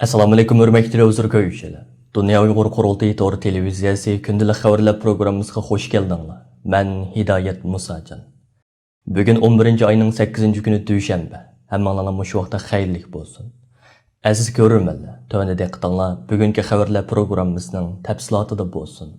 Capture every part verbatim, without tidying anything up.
ئەسسالامۇئەلەيكۇم، ھۆرمەتلىك تېلېۋىزور كۆرگۈچىلەر. دۇنيا ئۇيغۇر قۇرۇلتىيى تور تېلېۋىزىيەسى كۈندىلىك خەۋەرلەر پروگراممىسىغا خۇش كەلدىڭلار. مەن ھىدايەت مۇساجان. بۈگۈن ئون بىرىنچى ئاينىڭ سەككىزىنچى كۈنى، دۈشەنبە. ھەممىڭلارنىڭ مۇشۇ ۋاقتى خەيرلىك بولسۇن. ئەزىز كۆرۈرمەنلەر، تۆۋەندە دىققىتىڭلار بۈگۈنكى خەۋەرلەر پروگراممىسىنىڭ تەپسىلاتىدا بولسۇن.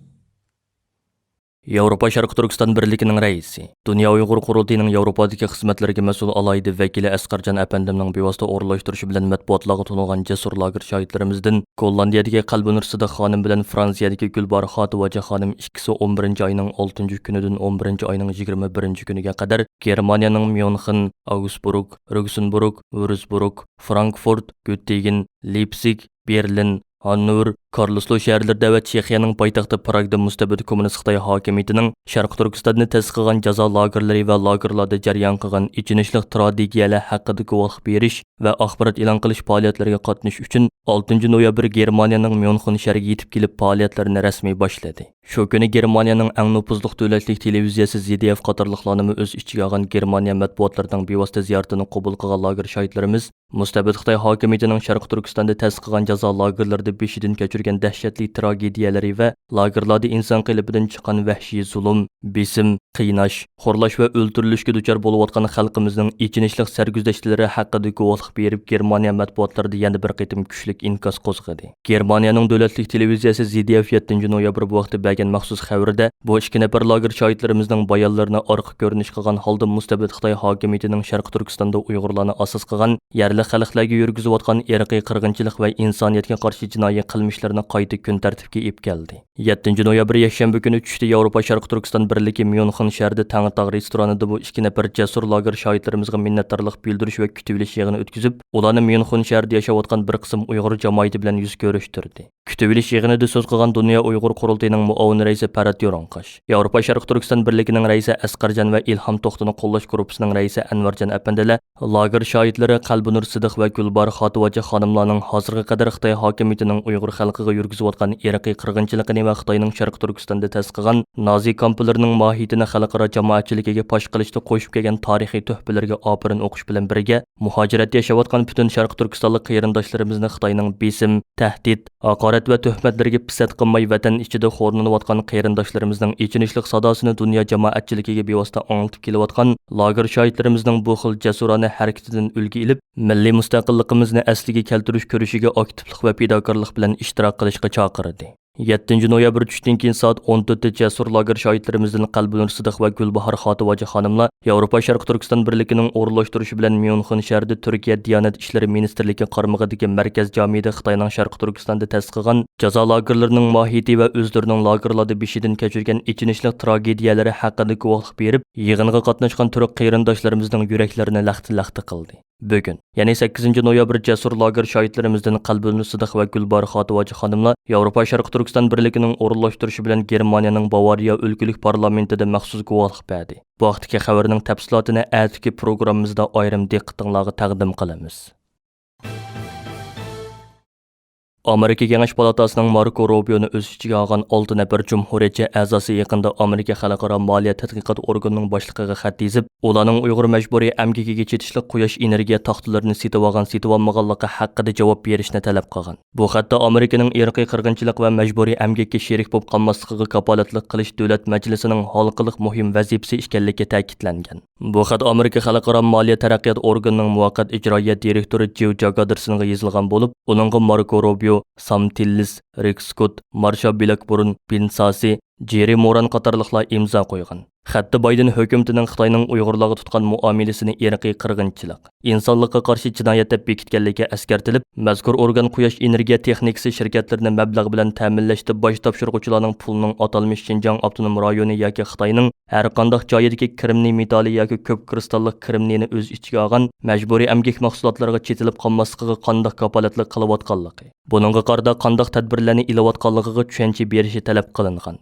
ياۋروپا شەرقىي تۈركىستان بىرلىكىنىڭ رەئىسى، دۇنيا ئۇيغۇر قۇرۇلتىيىنىڭ ياۋروپادىكى خىزمەتلىرىگە مەسئۇل ئالاھىدە ۋەكىلى ئەسقەرجان ئەپەندىمنىڭ بىۋاسىتە ئورۇنلاشتۇرۇشى بىلەن مەتبۇئاتلارغا تونۇلغان جەسۇر لاگېر شاھىتلىرىمىزدىن گوللاندىيەدىكى قەلبىنۇر سىدىق خانىم بىلەن فرانسىيەدىكى گۈلباھار خاتىۋاجا خانىم ئىككىسى ئون بىرىنچى ئاينىڭ ئالتىنچى كۈنىدىن ئون بىرىنچى ئاينىڭ يىگىرمە بىرىنچى كۈنىگە قەدەر گېرمانىيەنىڭ ميۇنخېن، ئاگسبۇرگ، روگسېنبۇرگ، ۋۇرسبۇرگ، فرانكفورت، گۆتتىنگېن، لېيپسىگ، بېرلىن، ھاننوۋېر، كارلسروھ شەھەرلىرىدە ۋە چېخىيەنىڭ پايتەختى پراگدا مۇستەبىت كوممۇنىست خىتاي ھاكىمىيىتىنىڭ شەرقىي تۈركىستاندا تەسىس قىلغان جازا لاگېرلىرى ۋە لاگېرلاردا جەريان قىلغان ئېچىنىشلىق تراگېدىيەلەر ھەققىدە گۇۋاھلىق بېرىش ۋە ئاخبارات ئېلان قىلىش پائالىيەتلىرىگە قاتنىشىش ئۈچۈن ئالتىنچى نويابىر گېرمانىيەنىڭ ميۇنخېن شەھىرىگە يېتىپ كېلىپ، پائالىيەتلىرىنى رەسمىي باشلىدى. شۇ كۈنى گېرمانىيەنىڭ ئەڭ نوپۇزلۇق دۆلەتلىك تېلېۋىزىيەسى زى دې ئېف قاتارلىقلارنىمۇ ئۆز ئىچىگە ئالغان گېرمانىيە مەتبۇئاتلىرىنىڭ بىۋاسىتە زىيارىتىنى قوبۇل قىلغان لاگېر شاھىتلىرىمىز مۇستەبىت خىتاي ھاكىمىيىتىنىڭ شەرقىي تۈركىستاندا تەسىس قىلغان جازا لاگېرلىرىدا بېشىدىن كەچۈرگەن دەھشەتلىك تراگېدىيەلىرى ۋە لاگېرلاردا ئىنسان قېلىپىدىن چىققان ۋەھشىي زۇلۇم، بېسىم، قىيناش، خورلاش ۋە ئۆلتۈرۈلۈشكە دۇچار بولۇۋاتقان خەلقىمىزنىڭ ئېچىنىشلىق سەرگۈزەشتلىرى ھەققىدە گۇۋاھلىق بېرىپ، گېرمانىيە مەتبۇئاتلىرىدا يەنە بىر قېتىم كۈچلۈك ئىنكاس قوزغىدى. گېرمانىيەنىڭ دۆلەتلىك تېلېۋىزىيەسى زى دې ئېف يەتتىنچى نويابىر بۇ ھەقتە بەرگەن مەخسۇس خەۋىرىدە، بۇ ئىككى نەپەر لاگېر شاھىتلىرىمىزنىڭ بايانلىرىنى ئارقا كۆرۈنۈش قىلغان ھالدا مۇستەبىت خىتاي ھاكىمىيىتىنىڭ شەرقىي تۈركىستاندا ئۇيغۇرلارنى ئاساس قىلغان يەرلىك خەلقلەرگە يۈرگۈزۈۋاتقان ئىرقىي قىرغىنچىلىق ۋە ئىنسانىيەتكە قارشى جىنايى قىلمىشلىرىنى قايتا كۈن تەرتىپكە ئېلىپ كەلدى. يەتتىنچى نويابىر يەكشەنبە كۈنى چۈشتە ياۋروپا شەرقىي تۈركىستان بىرلىكى ميۇنخېن شەھىرىدە تەڭرىتاغ رېستورانىدا بۇ ئىككى نەپەر جەسۇر لاگېر شاھىتلىرىمىزغا مىننەتدارلىق بىلدۈرۈش ۋە كۈتۈۋېلىش يىغىنى ئۆتكۈزۈپ، ئۇلارنى ميۇنخېن شەھىرىدە ياشاۋاتقان بىر قىسىم ئۇيغۇر جامائىتى بىلەن يۈز كۆرۈشتۈردى. كۈتۈۋېلىش يىغىنىدا سۆز قىلغان دۇنيا ئۇيغۇر قۇرۇلتىيىنىڭ مۇئاۋىن رەئىسى پەرھات يورۇڭقاش، ياۋروپا شەرقىي تۈركىستان بىرلىكىنىڭ رەئىسى ئەسقەرجان ۋە ئىلھام توختىنى قوللاش گۇرۇپپىسىنىڭ رەئىسى ئەنۋەرجان ئەپەندىلەر لاگېر شاھىتلىرى قەلبىنۇر سىدىق ۋە گۈلباھار خاتىۋاجا خانىملارنىڭ ھازىرغا قەدەر خىتاي ھاكىمىيىتىنىڭ ئۇيغۇر خەلقىگە يۈرگۈزۈۋاتقان ئىرقىي قىرغىنچىلىقىنى ۋە خىتاينىڭ شەرقىي تۈركىستاندا تەسىس قىلغان نازى كامپلىرىنىڭ ماھىيىتىنى خەلقئارا جامائەتچىلىكىگە پاش قىلىشتا قوشۇپ كەلگەن تارىخىي تۆھپىلىرىگە ئاپىرىن ئوقۇش بىلەن بىرگە، مۇھاجىرەتتە ياشاۋاتقان پۈتۈن شەرقىي تۈركىستانلىق قېرىنداشلىرىمىزنى خىتاينىڭ بېسىم، تەھدىت، ھاقارەت ۋە تۆھمەتلىرىگە پىسەت قىلماي، ۋەتەن ئىچىدە خورلىنىۋاتقان قېرىنداشلىرىمىزنىڭ ئېچىنىشلىق ساداسىنى دۇنيا جامائەتچىلىكىگە بىۋاسىتە ئاڭلىتىپ كېلىۋاتقان لاگېر شاھىتلىرىمىزنىڭ بۇ خىل جەسۇرانە ھەرىكىتىدىن ئۈلگە ئېلىپ، مىللىي مۇستەقىللىقىمىزنى ئەسلىگە كەلتۈرۈش كۈرىشىگە ئاكتىپلىق ۋە پىداكارلىق بىلەن ئىشتىراك قىلىشقا چاقىردى. يەتتىنچى نويابىر چۈشتىن كېيىن سائەت ئون تۆتتە جەسۇر لاگېر شاھىتلىرىمىزدىن قەلبىنۇر سىدىق ۋە گۈلباھار خاتىۋاجا خانىملار ياۋروپا شەرقىي تۈركىستان بىرلىكىنىڭ ئورۇنلاشتۇرۇشى بىلەن ميۇنخېن شەھىرىدە تۈركىيە دىيانەت ئىشلىرى مىنىستىرلىكى قارمىقىدىكى مەركەز جامىيىدە خىتاينىڭ شەرقىي تۈركىستاندا تەسىس قىلغان جازا لاگېرلىرىنىڭ ماھىيىتى ۋە ئۆزلىرىنىڭ لاگېرلاردا بېشىدىن كەچۈرگەن ئېچىنىشلىق تراگېدىيەلىرى ھەققىدە گۇۋاھلىق بېرىپ، يىغىنغا قاتناشقان تۈرك قېرىنداشلىرىمىزنىڭ يۈرەكلىرىنى لەختە-لەختە قىلدى. بۈگۈن، يەنى سەككىزىنچى نويابىر جەسۇر لاگېر شاھىتلىرىمىزدىن قەلبىنۇر سىدىق ۋە گۈلباھار خاتىۋاجا خانىملار ياۋروپا شەرقىي تۈركىستان بىرلىكىنىڭ ئورۇنلاشتۇرۇشى بىلەن گېرمانىيەنىڭ باۋارىيە ئۆلكىلىك پارلامېنتىدا مەخسۇس گۇۋاھلىق بەردى. بۇ ھەقتىكى خەۋەرنىڭ تەپسىلاتىنى ئەتىكى پروگراممىمىزدا ئايرىم دىققىتىڭلارغا تەقدىم قىلىمىز. ئامېرىكا كېڭەش پالاتاسىنىڭ ماركو روبىيونى ئۆز ئىچىگە ئالغان ئالتە نەپەر جۇمھۇرىيەتچى ئەزاسى يېقىندا ئامېرىكا خەلقئارا مالىيە تەتقىقات ئورگىنىنىڭ باشلىقىغا خەت يېزىپ، ئۇلارنىڭ ئۇيغۇر مەجبۇرىي ئەمگىكىگە چېتىشلىق قۇياش ئېنېرگىيە تاختىلىرىنى سېتىۋالغان-سېتىۋالمىغانلىقى ھەققىدە جاۋاب بېرىشنى تەلەپ قىلغان. بۇ خەتتە ئامېرىكىنىڭ ئىرقىي قىرغىنچىلىق ۋە مەجبۇرىي ئەمگەككە شېرىك بولۇپ قالماسلىقىغا كاپالەتلىك قىلىش دۆلەت مەجلىسىنىڭ ھالقىلىق مۇھىم ۋەزىپىسى ئىكەنلىكى تەكىتلەنگەن. بۇ خەت ئامېرىكا خەلقئارا مالىيە تەرەققىيات ئورگىنىنىڭ مۇۋەققەت ئىجرائىيە دىرېكتورى جىل جاگادېرسونغا يېزىلغان بولۇپ، ئۇنىڭغا ماركو روبىيو، سام تىللىس، رىك سكوت، مارشا بىلەكبۇرن، بېن ساسى، جېررى موران قاتارلىقلار ئىمزا قويغان. خەتتە بايدېن ھۆكۈمىتىنىڭ خىتاينىڭ ئۇيغۇرلارغا تۇتقان مۇئامىلىسىنى ئىرقىي قىرغىنچىلىق، ئىنسانلىققا قارشى جىنايەت دەپ بېكىتكەنلىكى ئەسكەرتىلىپ، مەزكۇر ئورگان قۇياش ئېنېرگىيە تېخنىكىسى شىركەتلىرىنى مەبلەغ بىلەن تەمىنلەشتە باج تاپشۇرغۇچىلارنىڭ پۇلىنىڭ ئاتالمىش شىنجاڭ ئاپتونوم رايونى ياكى خىتاينىڭ ھەر قانداق جايىدىكى كرېمنىي مېتالى ياكى كۆپ كىرىستاللىق كرېمنىينى ئۆز ئىچىگە ئالغان مەجبۇرىي ئەمگەك مەھسۇلاتلىرىغا چېتىلىپ قالماسلىقىغا قانداق كاپالەتلىك قىلىۋاتقانلىقى، بۇنىڭغا قارىتا قانداق تەدبىرلەرنى ئېلىۋاتقانلىقىغا چۈشەنچە بېرىشى تەلەپ قىلىنغان.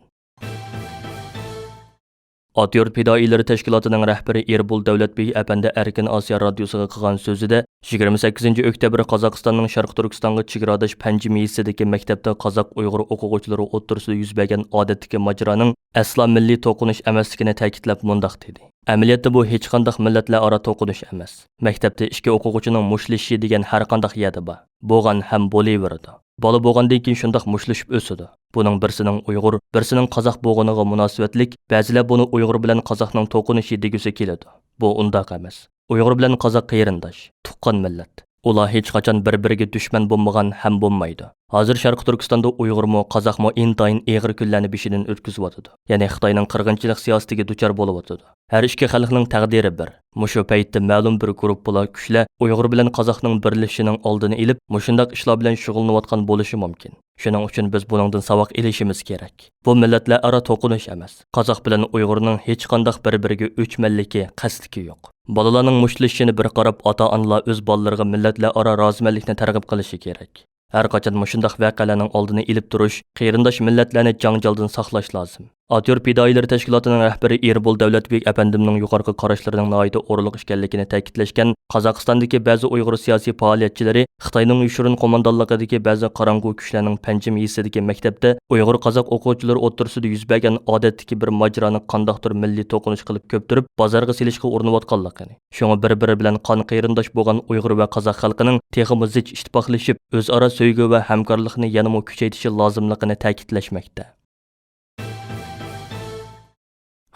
ئات يۇرت پىدائىيلىرى تەشكىلاتىنىڭ رەھبىرى ئېربول دەۋلەتبېگ ئەپەندى ئەركىن ئاسىيا رادىيوسىغا قىلغان سۆزىدە، يىگىرمە سەككىزىنچى ئۆكتەبىر قازاقىستاننىڭ شەرقىي تۈركىستانغا چېگراداش پەنجى مېيىسىدىكى مەكتەپتە قازاق ئۇيغۇر ئوقۇغۇچىلىرى ئوتتۇرىسىدا يۈز بەرگەن ئادەتتىكى ماجىرانىڭ ئەسلا مىللىي توقۇنۇش ئەمەسلىكىنى تەكىتلەپ مۇنداق دېدى. ئەمەلىيەتتە بۇ ھېچقانداق مىللەتلەر ئارا توقۇنۇش ئەمەس. مەكتەپتە ئىككى ئوقۇغۇچىنىڭ مۇشتلىشىشى دېگەن ھەرقانداق يەردە بار. بولغان ھەم بولۇۋېرىدۇ. بالا بولغاندىن كېيىن شۇنداق مۇشتلىشىپ ئۆسىدۇ. بۇنىڭ بىرسىنىڭ ئۇيغۇر، بىرسىنىڭ قازاق بولغىنىغا مۇناسىۋەتلىك، بەزىلەر بۇنى ئۇيغۇر بىلەن قازاقنىڭ توقۇنۇشى دېگۈسى كېلىدۇ. بۇ ئۇنداق ئەمەس. ئۇيغۇر بىلەن قازاق قېرىنداش، تۇغقان مىللەت. ئۇلار ھېچقاچان بىر-بىرىگە دۈشمەن بولمىغان ھەم بولمايدۇ. ھازىر شەرقىي تۈركىستاندا ئۇيغۇرمۇ، قازاقمۇ ئىنتايىن ئېغىر كۈنلەرنى بېشىدىن ئۆتكۈزۈۋاتىدۇ. يەنى خىتاينىڭ قىرغىنچىلىق سىياسىتىگە دۇچار بولۇۋاتىدۇ. ھەر ئىككى خەلقنىڭ تەقدىرى بىر. مۇشۇ پەيتتە مەلۇم بىر گۇرۇپپىلا كۈچلەر ئۇيغۇر بىلەن قازاقنىڭ بىرلىشىشىنىڭ ئالدىنى ئېلىپ، مۇشۇنداق ئىشلار بىلەن شۇغۇللىنىۋاتقان بولۇشى مۇمكىن. شۇنىڭ ئۈچۈن بىز بۇنىڭدىن ساۋاق ئېلىشىمىز كېرەك. بۇ مىللەتلەر ئارا توقۇنۇش ئەمەس. قازاق بىلەن ئۇيغۇرنىڭ ھېچقانداق بىر-بىرىگە ئۆچمەنلىكى، قەستلىكى يوق. بالىلارنىڭ مۇشتلىشىشىنى بىر قاراپ، ئاتا-ئانىلار ئۆز بالىلىرىغا مىللەتلەر ئارا رازىمەنلىكنى تەرغىب قىلىشى كېرەك. ھەر قاچان مۇشۇنداق ۋەقەلەرنىڭ ئالدىنى ئېلىپ تۇرۇش، قېرىنداش مىللەتلەرنى جاڭجالدىن ساقلاش لازىم. ئاتيور پىدائىيلىرى تەشكىلاتىنىڭ رەھبىرى ئېربول دەۋلەتبېك ئەپەندىمنىڭ يۇقىرىقى قاراشلىرىنىڭ ناھايىتى ئورۇنلۇق ئىكەنلىكىنى تەكىتلەشكەن قازاقىستاندىكى بەزى ئۇيغۇر سىياسىي پائالىيەتچىلىرى خىتاينىڭ يوشۇرۇن قوماندانلىقىدىكى بەزى قاراڭغۇ كۈچلەرنىڭ پەنجىم يېزىسىدىكى مەكتەپتە ئۇيغۇر قازاق ئوقۇغۇچىلىرى ئوتتۇرىسىدا يۈز بەرگەن ئادەتتىكى بىر ماجىرانى قانداقتۇر مىللىي توقۇنۇش قىلىپ كۆپتۈرۈپ، بازارغا سېلىشقا ئۇرۇنۇۋاتقانلىقىنى، شۇڭا بىر-بىرى بىلەن قان قېرىنداش بولغان ئۇيغۇر ۋە قازاق خەلقىنىڭ تېخىمۇ زىچ ئىتتىپاقلىشىپ، ئۆزئارا سۆيگۈ ۋە ھەمكارلىقنى يەنىمۇ كۈچەيتىشى لازىملىقىنى تەكىتلەشمەكتە.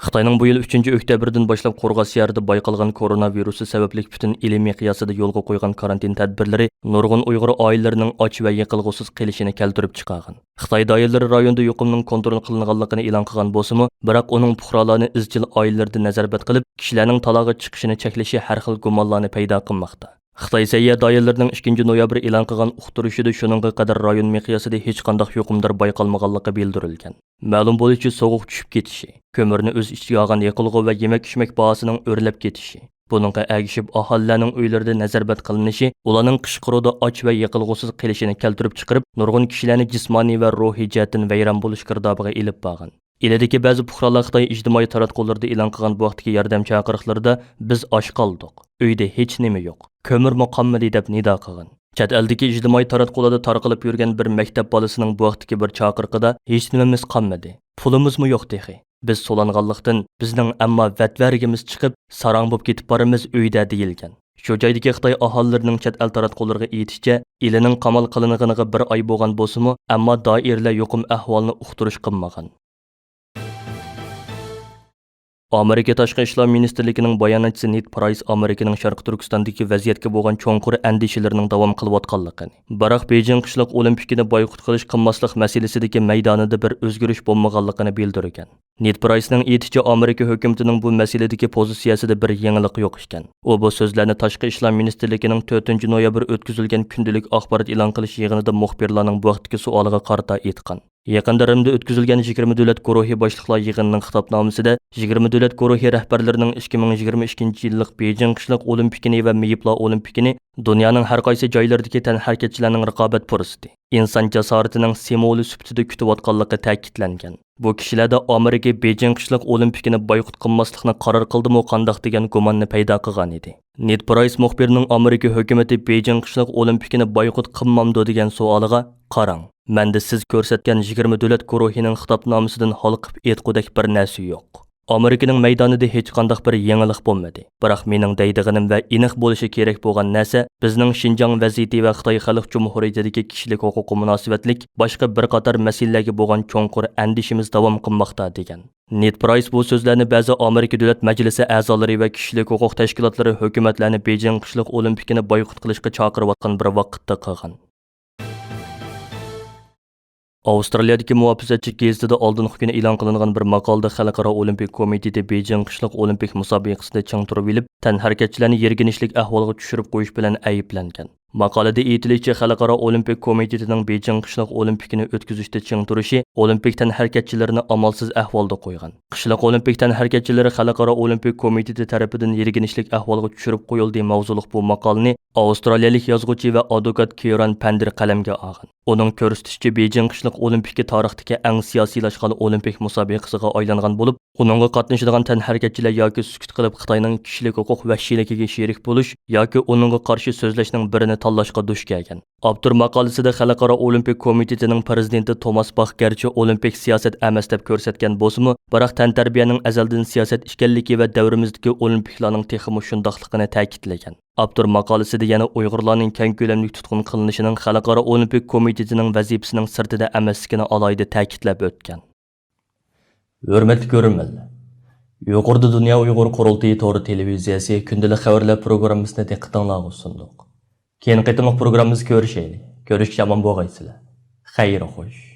خىتاينىڭ بۇ يىل ئۈچىنچى ئۆكتەبىردىن باشلاپ قورغاس شەھىرىدە بايقالغان كورونا ۋىرۇسى سەۋەبلىك پۈتۈن ئىلمىي مىقياسىدا يولغا قويغان كارانتىن تەدبىرلىرى نۇرغۇن ئۇيغۇر ئائىلىلىرىنىڭ ئاچ ۋە يېقىلغۇسىز قېلىشىنى كەلتۈرۈپ چىقارغان. خىتاي دائىرىلىرى رايوندا يۇقۇمنىڭ كونترول قىلىنغانلىقىنى ئېلان قىلغان بولسىمۇ، بىراق ئۇنىڭ پۇقرالارنى ئىزچىل ئائىلىلىرىدىن نەزەربەند قىلىپ، كىشىلەرنىڭ تالاغا چىقىشىنى چەكلىشى ھەر خىل گۇمانلارنى پەيدا قىلماقتا. خىتاي سەھىيە دائىرىلىرىنىڭ ئىككىنچى نويابىر ئېلان قىلغان ئۇقتۇرۇشىدا شۇنىڭغا قەدەر رايون مىقياسىدا ھېچقانداق يۇقۇمدار بايقالمىغانلىقى بىلدۈرۈلگەن. مەلۇم بولۇشىچە، سوغۇق چۈشۈپ كېتىشى، كۆمۈرنى ئۆز ئىچىگە ئالغان يېقىلغۇ ۋە يېمەك-ئىچمەك باھاسىنىڭ ئۆرلەپ كېتىشى، بۇنىڭغا ئەگىشىپ ئاھالىلەرنىڭ ئۆيلىرىدە نەزەربەند قىلىنىشى ئۇلارنىڭ قىشقۇرۇقدا ئاچ ۋە يېقىلغۇسىز قېلىشىنى كەلتۈرۈپ چىقىرىپ، نۇرغۇن كىشىلەرنى جىسمانىي ۋە روھىي جەھەتتىن ۋەيران بولۇش گىردابىغا ئېلىپ بارغان. ئىلىدىكى بەزى پۇقرالار خىتاي ئىجتىمائىي تاراتقۇلىرىدا ئېلان قىلغان بۇ ھەقتىكى ياردەم چاقىرىقلىرىدا، «بىز ئاچ قالدۇق، ئۆيدە ھېچ نېمە يوق، كۆمۈرمۇ قالمىدى» دەپ نىدا قىلغان. چەت ئەلدىكى ئىجتىمائىي تاراتقۇلاردا تارقىلىپ يۈرگەن بىر مەكتەپ بالىسىنىڭ بۇ ھەقتىكى بىر چاقىرىقىدا، «ھېچ نېمىمىز قالمىدى، پۇلىمىزمۇ يوق تېخى. بىز سولانغانلىقتىن، بىزنىڭ ئەمما ۋەتۋەرىگىمىز چىقىپ، ساراڭ بولۇپ كېتىپ بارىمىز ئۆيدە» دېيىلگەن. شۇ جايدىكى خىتاي ئاھالىلىرىنىڭ چەت ئەل تاراتقۇلىرىغا ئېيتىشىچە، ئىلىنىڭ قامال قىلىنغىنىغا بىر ئاي بولغان بولسىمۇ، ئەمما دائىرىلەر يۇقۇم ئەھۋالىنى ئۇقتۇرۇش قىلمىغان. ئامېرىكا تاشقى ئىشلار مىنىستىرلىكىنىڭ باياناتچىسى نېد پرايس ئامېرىكىنىڭ شەرقىي تۈركىستاندىكى ۋەزىيەتكە بولغان چوڭقۇر ئەندىشىلىرىنىڭ داۋام قىلىۋاتقانلىقىنى، بىراق بېيجىڭ قىشلىق ئولىمپىكىنى بايقۇت قىلىش قىلماسلىق مەسىلىسىدىكى مەيدانىدا بىر ئۆزگىرىش بولمىغانلىقىنى بىلدۈرگەن. نېد پرايسنىڭ ئېيتىشىچە، ئامېرىكا ھۆكۈمىتىنىڭ بۇ مەسىلىدىكى پوزىتسىيەسىدە بىر يېڭىلىق يوق ئىكەن. ئۇ بۇ سۆزلەرنى تاشقى ئىشلار مىنىستىرلىكىنىڭ تۆتىنچى نويابىر ئۆتكۈزۈلگەن كۈندىلىك ئاخبارات ئېلان قىلىش يىغىنىدا مۇخبىرلارنىڭ بۇ ھەقتىكى سوئالىغا قارىتا ئېيتقان. يېقىندا رىمدا ئۆتكۈزۈلگەن يىگىرمە دۆلەت گۇرۇھى باشلىقلار يىغىنىنىڭ خىتابنامىسىدە، يىگىرمە دۆلەت گۇرۇھى رەھبەرلىرىنىڭ ئىككى مىڭ يىگىرمە ئىككىنچى يىللىق بېيجىڭ قىشلىق ئولىمپىكىنى ۋە مېيىپلار ئولىمپىكىنى دۇنيانىڭ ھەر قايسى جايلىرىدىكى تەنھەرىكەتچىلەرنىڭ رىقابەت پۇرسىتى، ئىنسان جاسارىتىنىڭ سىمۋولى سۈپىتىدە كۈتۈۋاتقانلىقى تەكىتلەنگەن. بۇ كىشىلەردە ئامېرىكا بېيجىڭ قىشلىق ئولىمپىكىنى بايقۇت قىلماسلىقنى قارار قىلدىمۇ قانداق دېگەن گۇماننى پەيدا قىلغان ئىدى. نېد پرايس مۇخبىرنىڭ ئامېرىكا ھۆكۈمىتى بېيجىڭ قىشلىق ئولىمپىكىنى بايقۇت قىلمامدۇ دېگەن سوئالىغا، «قاراڭ، مەندە سىز كۆرسەتكەن يىگىرمە دۆلەت گۇرۇھىنىڭ خىتابنامىسىدىن ھالقىپ ئېيتقۇدەك بىر نەرسە يوق. ئامېرىكىنىڭ مەيدانىدا ھېچقانداق بىر يېڭىلىق بولمىدى. بىراق مېنىڭ دەيدىغىنىم ۋە ئېنىق بولۇشى كېرەك بولغان نەرسە، بىزنىڭ شىنجاڭ ۋەزىيىتى ۋە خىتاي خەلق جۇمھۇرىيىتىدىكى كىشىلىك ھوقۇققا مۇناسىۋەتلىك باشقا بىر قاتار مەسىلىلەرگە بولغان چوڭقۇر ئەندىشىمىز داۋام قىلماقتا» دېگەن. نېد پرايس بۇ سۆزلەرنى بەزى ئامېرىكا دۆلەت مەجلىسى ئەزالىرى ۋە كىشىلىك ھوقۇق تەشكىلاتلىرى ھۆكۈمەتلەرنى بېيجىڭ قىشلىق ئولىمپىكىنى بايقۇت قىلىشقا چاقىرىۋاتقان بىر ۋاقىتتا قىلغان. ئاۋسترالىيەدىكى مۇھاپىزەتچى گېزىتىدە ئالدىنقى كۈنى ئېلان قىلىنغان بىر ماقالىدە خەلقئارا ئولىمپىك كومىتېتى بېيجىڭ قىشلىق ئولىمپىك مۇسابىقىسىنى چىڭ تۇرۇۋېلىپ، تەنھەرىكەتچىلەرنى يىرگىنچلىك ئەھۋالغا چۈشۈرۈپ قويۇش بىلەن ئەيىبلەنگەن. ماقالىدە ئېيتىلىشىچە، خەلقئارا ئولىمپىك كومىتېتىنىڭ بېيجىڭ قىشلىق ئولىمپىكىنى ئۆتكۈزۈشتە چىڭ تۇرۇشى ئولىمپىك تەنھەرىكەتچىلىرىنى ئامالسىز ئەھۋالدا قويغان. قىشلىق ئولىمپىك تەنھەرىكەتچىلىرى خەلقئارا ئولىمپىك كومىتېتى تەرىپىدىن يىرگىنچلىك ئەھۋالغا چۈشۈرۈپ قويۇلدى ماۋزۇلۇق بۇ ماقالىنى ئاۋسترالىيەلىك يازغۇچى ۋە ئادۋوكات كىيران پەندىر قەلەمگە ئالغان. ئۇنىڭ كۆرسىتىشىچە، بېيجىڭ قىشلىق ئولىمپىكى تارىختىكى ئەڭ سىياسىيلاشقان ئولىمپىك مۇسابىقىسىغا ئايلانغان بولۇپ، ئۇنىڭغا قاتنىشىدىغان تەنھەرىكەتچىلەر ياكى سۈكۈت قىلىپ خىتاينىڭ كىشىلىك ھوقۇق ۋەھشىيلىكىگە شېرىك بولۇش ياكى ئۇنىڭغا قارشى سۆزلەشنىڭ بىرىنى تاللاشقا دۇچ كەلگەن. ئاپتور ماقالىسىدە خەلقئارا ئولىمپىك كومىتېتىنىڭ پىرېزىدېنتى توماس باخ گەرچە ئولىمپىك سىياسەت ئەمەس دەپ كۆرسەتكەن بولسىمۇ، بىراق تەنتەربىيەنىڭ ئەزەلدىن سىياسەت ئىكەنلىكى ۋە دەۋرىمىزدىكى ئولىمپىكلارنىڭ تېخىمۇ شۇنداقلىقىنى تەكىتلىگەن. ئاپتور ماقالىسىدە يەنە ئۇيغۇرلارنىڭ كەڭ كۆلەملىك تۇتقۇن قىلىنىشىنىڭ خەلقئارا ئولىمپىك كومىتېتىنىڭ ۋەزىپىسىنىڭ سىرتىدا ئەمەسلىكىنى ئالاھىدە تەكىتلەپ ئۆتكەن. ھۆرمەتلىك كۆرۈرمەنلەر، يۇقىرىدا دۇنيا ئۇيغۇر قۇرۇلتىيى تور تېلېۋىزىيەسى كۈندىلىك خەۋەرلەر پروگراممىسىنى دىققىتىڭلارغا سۇندۇق. كېيىنكى قېتىملىق پروگراممىمىزدا كۆرۈشەيلى. كۆرۈشكىچە ئامان بولغايسىلەر. خەير خوش.